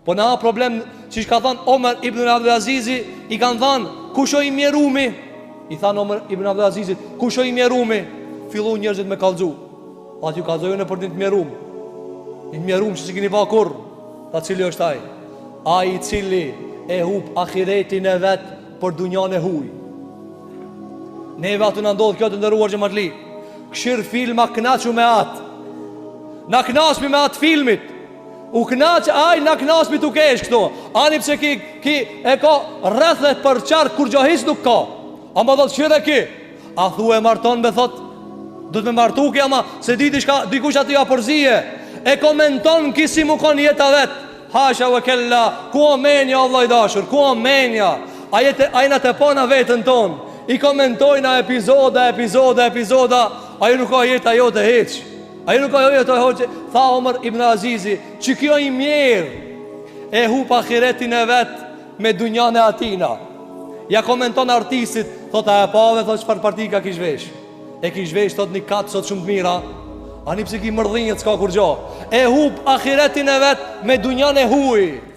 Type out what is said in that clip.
Po na problem Siç ka thanë Omer ibn Abdul Azizi I kanë thanë Kush o i mjerumi I thanë Omer ibn Abdul Azizit Kush o i mjerumi Fillu njerëzit me kallxu A t'ju kallxoj unë për një të mjerum Një të mjerum që s'i kini pa kurrë Tha cili është ai Ai i cili e hup ahiretin e vet Për dunjan e huj Neve aty na ndodh kjo të nderuar xhematli Kshyr filma knaqu me atë Na knaqmi me atë filmit U knaq ai na knaqmi tu kesh këtu Ani pse ki, ki e ka rreth e përqark kurgjo hiç nuk ka Ama thot kshyre ki A thu e marton be thot Do të me martu ki ama Se di diçka dikush aty ja përzije E komenton ki si mu kon jeta vet Hasha ve kella Ku o menja o vlla i dashur Ku o menja A jete, a jena te pa na veten ton I komentojna epizoda, epizoda, epizoda Ajo nuk ka jeta jote hiç Ajo nuk ka jeta jote Tha Omer ibn Azizi Që kjo i mjerë E hup ahiretin e vet Me dunjan e atina Ja komenton artistit Thot a e pave Thot çfarë partika kish vesh E kish vesh Thot një katë sot shumë të mira Ani pse ki mërdhinjet s'ka kurgjo E hup ahiretin e vet Me dunjan e huj.